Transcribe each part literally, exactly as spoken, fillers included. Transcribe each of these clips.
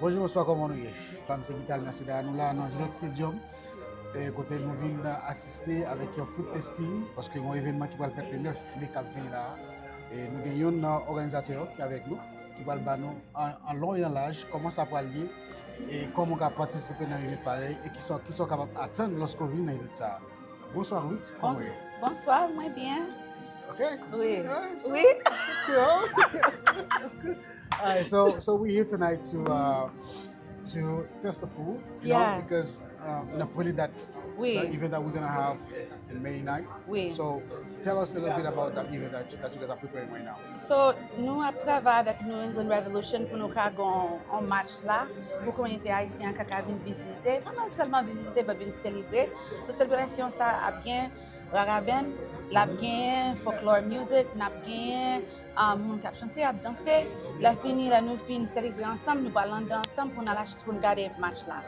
Bonjou, bonswa, kòman nou ye? Pa m se Guital Mercedes, nou la nan Gillette Stadium, eh, kote nou vin asiste avèk yon food testing, paske yon evènman ki pral fèt le nèf me k ap vini la. E nou gen youn nan òganizatè yo ki avèk nou, ki pral ba nou an, an long e an laj kòman sa pral ye, e kòman w ka patisipe nan event parèy, e kisa, kisa w kapab atann lòske w vin nan event sa a. Bonswa Ruth, kòman w ye? Bonswa, mwen byen. Okay. Wi. Alright, so, Wi. Est-ce que, oh, est-ce que, est-ce que, all right, so, so we're here tonight to, uh, to test the food, you know, Yes. because, um, in a really that, Wi. that event that we're gonna have in May ninth. Wi. So tell us a little bit about that event that, that you guys are preparing right now. So, nou ap travay avèk New England Revolution pou nou ka gen yon match la, pou kominote ayisyen an ka, ka vin vizite. Pa nan sèlman vizite, but vin selebre. So, selebrasyon sa ap gen ragaben, l ap gen folklore music, n ap gen um, moun k ap chante, ap danse. Lè fini, lè nou fin selebre ansanm, nou pral anndan ansanm pou n al achte, pou n gade match la.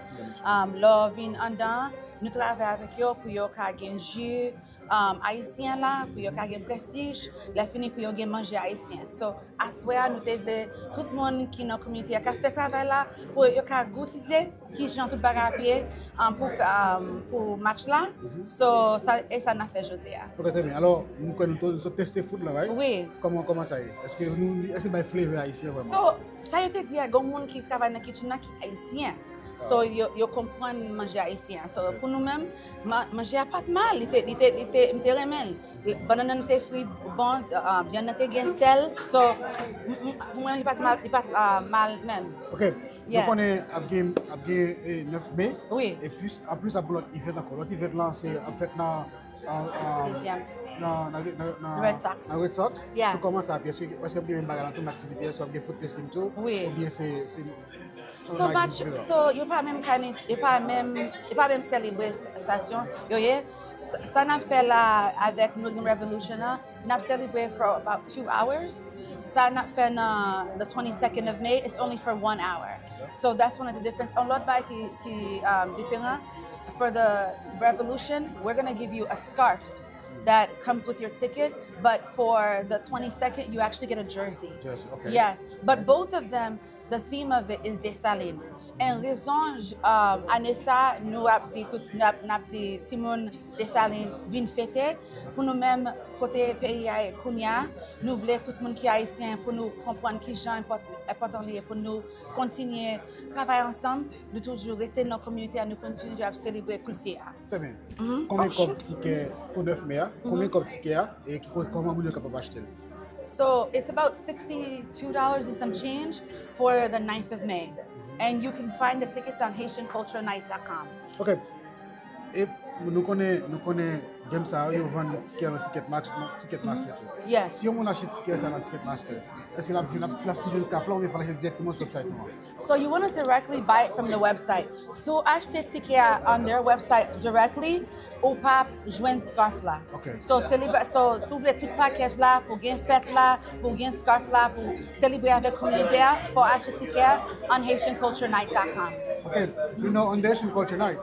Um, lè w vin anndan, nou travay avèk yo pou yo ka gen ji um, ayisyen la, pou yo ka gen prestij. Lè fini, pou yo gen manje ayisyen. So, aswè a, nou te vle tout moun ki nan kominote a ka fè travay la, pou yo ka goutize ki jan tout bagay ap ye um, pou, fè- um, pou match la. So, sa, e sa n ap fè jodi a. Ok, très bien. Alors, nou kwè nou tou, nou sot teste food la, right? Wi. Kòman, kòman sa ye? Èske nou, èske bay flavor ayisyen vrèman? So, sa yo te di a, gen moun ki travay nan kitchen nan ki ayisyen. So, yo, yo konprann manje ayisyen. So, pou nou menm, ma- manje a pa t mal, li te, li te, li te, m te renmen l. Bannann nan te fri bon, uh, vyann nan te gen sèl. So, m- m- pou mwen, li pa t mal, li pa t uh, mal menm. Ok. Nou Yeah. konnen ap gen, ap gen eh, nèf me. Wi. E plis, an plis ap gen lòt event ankò. Lòt event lan se ap fèt nan, uh, uh, Dezyèm. nan, nan, nan, nan Red Sox. Nan Red Sox. Yes. So kòman sa ap ye? Èske, èske ap gen menm bagay la tou, aktivite, èske ap gen food testing tou? Wi. Oubyen se, se So, match, so, yo pa menm kane, yo pa menm, yo pa menm selebre stasyon, yo ye. Sa, sa n ap fè la avèk New England Revolution an, n ap selebre for about two hours. Sa n ap fè nan the twenty-second of May, it's only for one hour. So that's one of the difference. Yon lòt bagay ki, ki um, diferan, for the Revolution, we're gonna give you a scarf that comes with your ticket, but for the twenty-second, you actually get a jersey. Jersey, okay. Yes, but both of them, the theme of it is Desalin. And rezon, um, ane sa, nou ap di tout, n ap, n ap di timoun Desalin vin fete. Pou nou menm, kote peyi a ye kounya, nou vle tout moun ki ayisyen pou nou konprann ki jan enpòt- enpòtan li ye pou nou kontinye travay ansanm, nou toujou rete nan kominote a, nou kontinye ap selebre kilti a. Très bien. Konbyen kòb tikè pou nèf me a? Konbyen kòb tikè a? E ki, kòman moun yo kapab achte l? So it's about sixty-two dollars and some change for the ninth of May. And you can find the tickets on haitian culture night dot com. Ok. E nou konnen, nou konnen game sa yo, yo vann tikè nan Ticketmaster, Ticketmaster tou. Yes. Si yon moun achte tikè sa nan Ticketmaster, èske l ap jwenn, l ap, l ap si jwenn jiska flan oubyen fò l achte l dirèkteman sou website nou an? So you want to directly buy it from the website. Si w achte tikè a on their website directly, ou p ap jwenn scarf la. Ok. So, selebra- so, si w vle tout package la, pou gen fèt la, pou gen scarf la, pou selebre avèk kominote a, fò w achte tikè a on haitian culture night dot com. Okay, you know, on the Haitian Culture Night,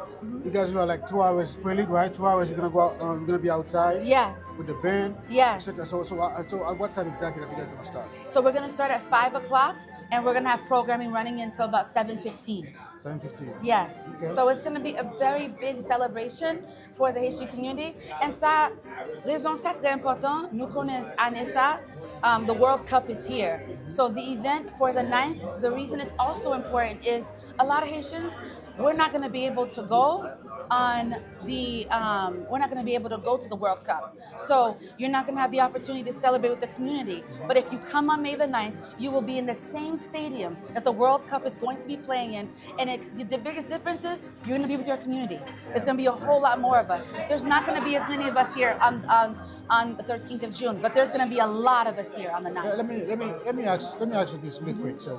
you guys are like two hours, it's pretty late, right? Two hours, you're gonna go out, um, you're gonna be outside Yes. with the band, Yes. et cetera. So, so, uh, so at what time exactly that you guys gonna start? So we're gonna start at five o'clock, and we're gonna have programming running until about seven fifteen. Seven fifteen. Yes. Okay. So it's gonna be a very big celebration for the Haitian community. And sa, rezon sa trè enpòtan, nou konnen ane sa, um, the World Cup is here. So the event for the ninth, the reason it's also important is a lot of Haitians, we're not gonna be able to go on the, um, we're not gonna be able to go to the World Cup. So you're not gonna have the opportunity to celebrate with the community. But if you come on May the ninth, you will be in the same stadium that the World Cup is going to be playing in. And it, the, the biggest difference is you're gonna be with your community. It's gonna be a whole lot more of us. There's not gonna be as many of us here on, on, on the thirteenth of June, but there's gonna be a lot of us here on the Let, ninth. let me let me let me ask let me ask you this real quick. So,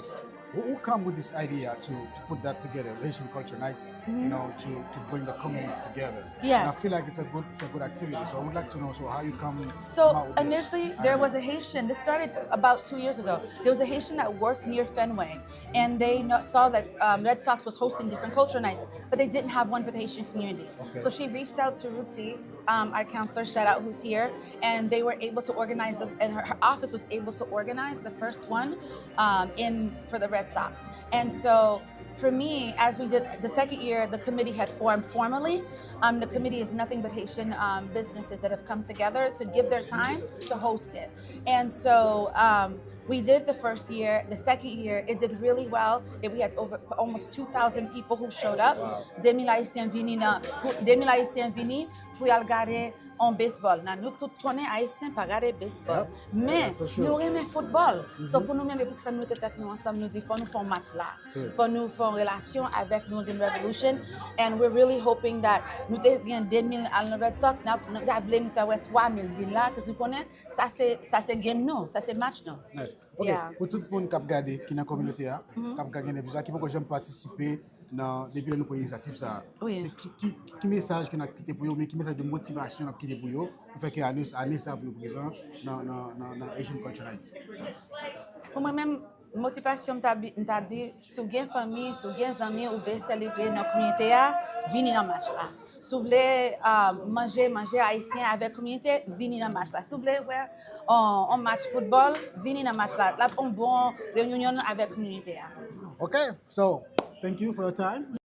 who, who come with this idea to, to put that together, Haitian Culture Night, you know, to, to bring the community together? Yes. And I feel like it's a good it's a good activity. So I would like to know, so how you come So come out with this initially, there idea? Was a Haitian. This started about two years ago. There was a Haitian that worked near Fenway, and they know, saw that um, Red Sox was hosting different culture nights, but they didn't have one for the Haitian community. Okay. So she reached out to Ruthie, um, our counselor, shout out, who's here, and they were able to organize the, and her, her office was able to organize the first one um, in for the Red Red Sox. And so for me, as we did the second year, the committee had formed formally. Um, the committee is nothing but Haitian um, businesses that have come together to give their time to host it. And so um, we did the first year. The second year, it did really well. It, we had over almost two thousand people who showed up. Wow. De mil Ayisyen vini nan, de mil Ayisyen vini pou y al gade on baseball. Nan nou tout konnen Ayisyen pa gade baseball. Yep. Men, yeah, for sure. Nou renmen football. Mm-hmm. So pou nou menm, e pou sa nou mete tèt nou ansanm, nou di fò nou fè on match la. Fò nou fè on relasyon avèk New England Revolution. And we're really hoping that nou te gen de mil al nan Red Sox, n ap, nou ta vle nou ta wè twa mil vin la, cause nou konnen sa se, sa se game nou, sa se match nou. Nice. Ok, yeah. Pou tout moun k ap gade, ki nan kominote a, mm-hmm, k ap gade nan vizyon, ki poko janm patisipe nan, depi lè nou pran inisyativ sa a. Oui. Se ki, ki, ki mesaj ke n ap kite pou yo, men ki mesaj de motivasyon n ap kite pou yo, pou fè ke ane, ane sa pou yo prezan nan, nan, nan, nan Haitian Culture Night? Pou mwen menm, motivasyon m ta bi-, m ta di, si w gen fanmi, si w gen zanmi, ou vle selebre nan kominote a, vini nan match la. Si w vle uh, manje, manje ayisyen avèk kominote, vini nan match la. Si w vle wè on, on match football, vini nan match la. L ap on bon reyinyon avèk kominote a. Ok, so, thank you for your time.